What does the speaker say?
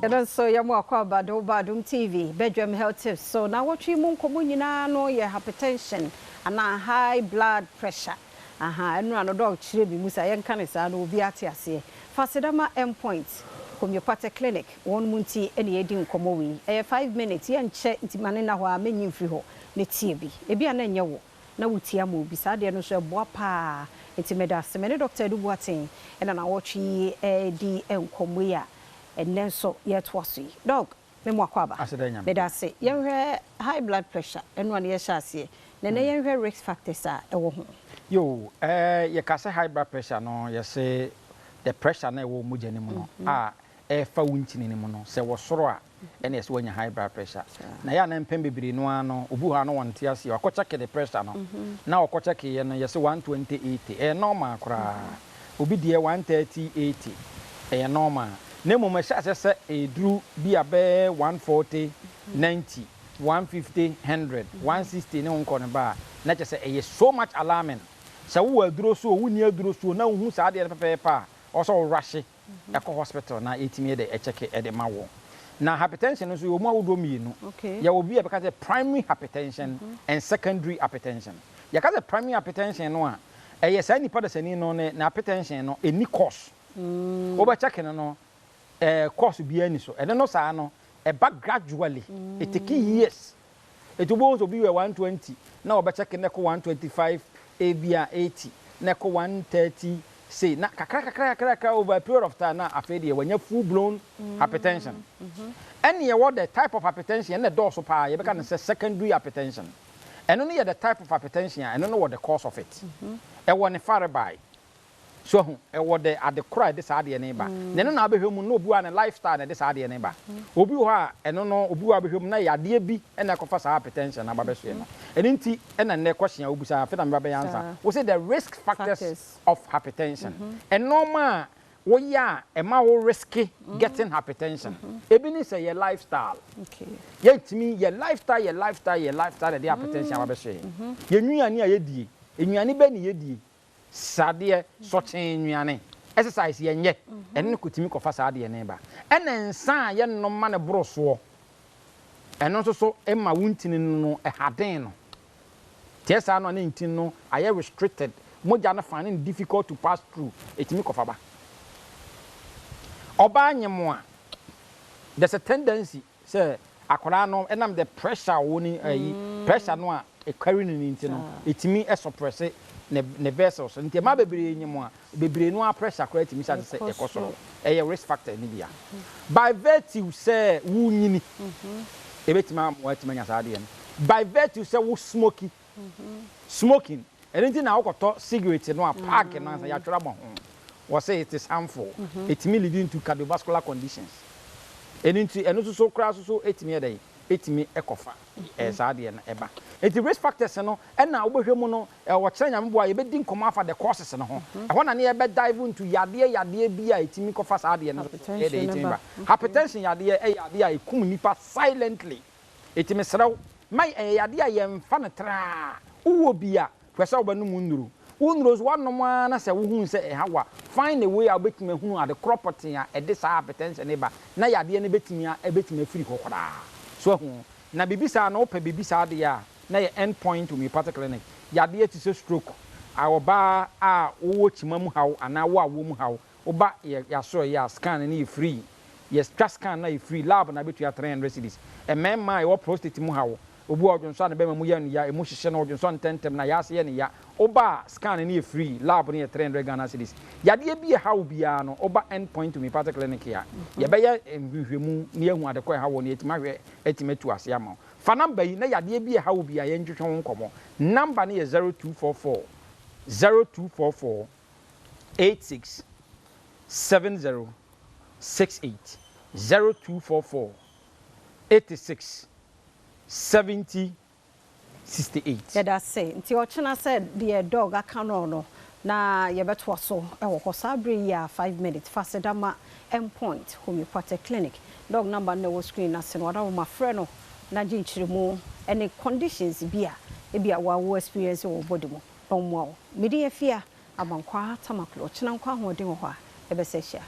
Yɛno nso yɛ mo akwaaba de wo ba Adom TV Badwam Health Tips so. Naawɔtwe yi mu nkɔmmɔ nyinaa no yɛ hypertension anaa high blood pressure. Ahaa, ɛno a no dɔg kyerɛ bi mu saa, yɛnka no saa na obiara ate aseɛ. Fa aseda ma Endpoint Homeopathic Clinic, wɔn mu nti na yɛredi nkɔmmɔ wei. Ɛyɛ 5 minutes, yɛnkyɛ nti ma no nna hɔ ara, mɛnyi mfiri hɔ na tie bi. Ebi a na ɛnyɛ wo na wotie ama obi, saa adeɛ no nso ɛboa paa. Nti meda ase. Me ne Dɔkta Adu Boateng na naawɔtwe yi redi nkɔmmɔ yi a ɛnnɛ nso yɛretoa so yi. Dɔg, me mo akwaaba. Aseda Nyame. Meda ase. Yɛnhwɛ high blood pressure, ɛno a na yɛhyɛ aseɛ. Na ɛnnɛ yɛnhwɛ risk factors a ɛwɔ ho. Yo, yɛka sɛ high blood pressure no, yɛse the pressure na ɛwɔ mogya no mu no a ɛfa wo ntini no mu no, sɛ wɔ soro a, ɛna ɛsɛ wanya high blood pressure. Na yɛ a na mpɛn bebree no ara no, obi wɔ hɔ a na wɔnte aseɛ, wakɔ check the pressure no, na ɔkɔ check yɛ no, yɛsɛ 120 80, ɛyɛ normal koraa. Obi deɛ 130 80, ɛyɛ normal. Na mmom ɛhyɛ aseɛ sɛ ɛduru bi a bɛyɛ 140 90, 150 100, 160 ne ho nkɔ no ba a, na kyerɛ sɛ ɛyɛ so much alarming. Sɛ wowɔ aduro so o, wonni aduro so o, na wohu saa adeɛ no pɛpɛɛpɛ a, ɔwɔ sɛ wo rush ɛkɔ hospital na yɛtumi yɛ de ɛkyɛke ɛde ma wo. Na hypertension no nso yɛwɔ mu ahodoɔ mmienu. Yɛwɔ bi a yɛbɛka sɛ primary hypertension and secondary hypertension. Yɛka sɛ primary hypertension no a, ɛyɛ saa nipa dasani no ne hypertension no ɛni cause. Wobɛkyɛke no, cause biara ni so. Ɛno no saa no, ɛba gradually. It take years. Ɛti wobɛhu sɛ obi wɔ 120 na wɔbɛkyɛke na ɛkɔ 125 ebi a 80 na ɛkɔ 130 sei na kakra kakra kakra kakra over a period of time, na afei deɛ wanya full blown hypertension. Ɛne yɛwɔ the type of hypertension ɛna ɛdɔɔso paa, yɛbɛka no sɛ secondary hypertension. Ɛno no yɛ the type of hypertension a ɛno no wɔ the cause of it, ɛwɔ ne farebae so ahu, ɛwɔ the ade koro a ɛde saa adeɛ no ba. Na ɛno na abɛhwɛ mu na obi wɔ a ne lifestyle na ɛde saa adeɛ no ba. Obi wɔ hɔ a ɛno no, obi wɔ a abɛhwɛ mu na yɛ adeɛ bi ɛna ɛkɔfa saa hypertension na aba bɛsoɛ no. Ɛno nti ɛna nnɛ question a wobusa afei na meba bɛyɛ ansa wo sɛ the risk factors of hypertension, ɛnɔɔma a woyɛ a ɛma wo risk getting hypertension, ebi ne sɛ yɛ lifestyle. Yɛntumi yɛ lifestyle, yɛ lifestyle, yɛ lifestyle na ɛde hypertension aba bɛsoɛ. Yɛ nnuane a yɛdie, nnuane bɛ ne yɛdie, sadeɛ sɔkyɛn nnuane, exercise yɛnyɛ, ɛno no kɔtumi kɔfa saa adeɛ no ba. Ɛna nsa a yɛnom ma ne boro soɔ, ɛno nso so ma wo ntini no ɛhaden no tiɛ saa no a, ne ntini no ayɛ restricted, mogya no find it difficult to pass through, ɛtumi kɔfa ba. Ɔbaa nyem a, there's a tendency sɛ akwadaa no, ɛnam the pressure a wɔwɔ ne ɛyi pressure no a ɛkari no ne nti no, ɛtumi ɛsuppress ne vessels. Nti mmaa bebree nyem a, bebree no a pressure koraa ɛtumi hyɛ ase sɛ ɛkɔ soro. Ɛyɛ risk factor ne bia. By virtue sɛ wonyini, ɛbɛtumi ama watumi anya saa adeɛ no. By virtue sɛ wo smoking, smoking, ɛno nti na wokɔtɔ cigarette no a, pack no ansa yɛatwerɛ abɔ ho, wɔ sɛ it is harmful, ɛtumi leading to cardiovascular conditions. Ɛno nti ɛno nso so koraa nso so ɛtumi yɛ dɛ ɛtumi ɛkɔfa saa adeɛ no ɛba. Nti risk factors no ɛna wobɛhwɛ mu no, wɔkyerɛ Nyame boa, yɛbɛdi nkɔmmɔ afa the causes no ho. Ɛhɔ na ne yɛbɛ dive into yadeɛ yadeɛ bi a ɛtumi kɔfa saa adeɛ no so ɛyɛ dɛ ɛtumi ba. Hypertension yadeɛ ɛyɛ adeɛ a ɛkum nipa silently. Ɛtumi serɛw ma ɛyɛ yadeɛ a yɛmfa no traa. Wowɔ bi a, hwɛ sɛ wobɛnom nnuro. Wo nnuro nso woanom ara na sɛ wohu sɛ ɛha wo a, find a way a wobɛtumi ahunu ade korɔ pɔtee a ɛde saa hypertension ne ba na yadeɛ no bɛtumi a ɛbɛtumi afiri hɔ koraa so ahu. Na biribi saa no, wopɛ biribi saa deɛ a, na yɛ End Point Homeopathic Clinic. Yadeɛ te sɛ stroke a, ɔbaa a wowɔ kyima mu haw anaa wo a wɔ mu haw, woba yɛ yɛasɔ yɛ a, scan no yɛ free. Yɛtwa scan na yɛ free. Lab na bɛtua 300 cedis. Mmarima a yɛwɔ prostate mu haw, obi wɔ ɔdwonsɔ a ne bɛrima mu yɛ no ya, emu hyehyɛ no, ɔdwonsɔ ntɛntɛm na yɛase yɛ no ya, woba a, scan no yɛ free, lab no yɛ 300 Ghana cedis. Yadeɛ bi ɛha wo biara no, woba End Point Homeopathic Clinic a, yɛbɛyɛ nhwehwɛmu na yɛahu ade kɔ ɛha wɔ no, yɛtumi ahwɛ atumi atu ase ama wo. Fa number yi na yadeɛ bi ɛha wo biara yɛntwetwe ho nkɔmmɔ. Number no yɛ 0244 0244 86 70 68, 0244 86 70 68. Yɛda se nti ɔkyena sɛ deɛ dɔg aka no na yɛbɛtoa so ɛwɔ hɔ saa bere yi a 5 minutes. Fa sedama Endpoint Homeopathic Clinic. Dɔg number no na ɛwɔ screen ase no, wada wo frɛ no na gye nkyerɛmu ne conditions bi a ebi a wawo experience wɔ body mu na ɔmmoa wo. Mede afia Abankwaa Tamaklo. Ɔkyena nkɔ ahoɔden wɔ hɔ a yɛbɛsɛ hyia.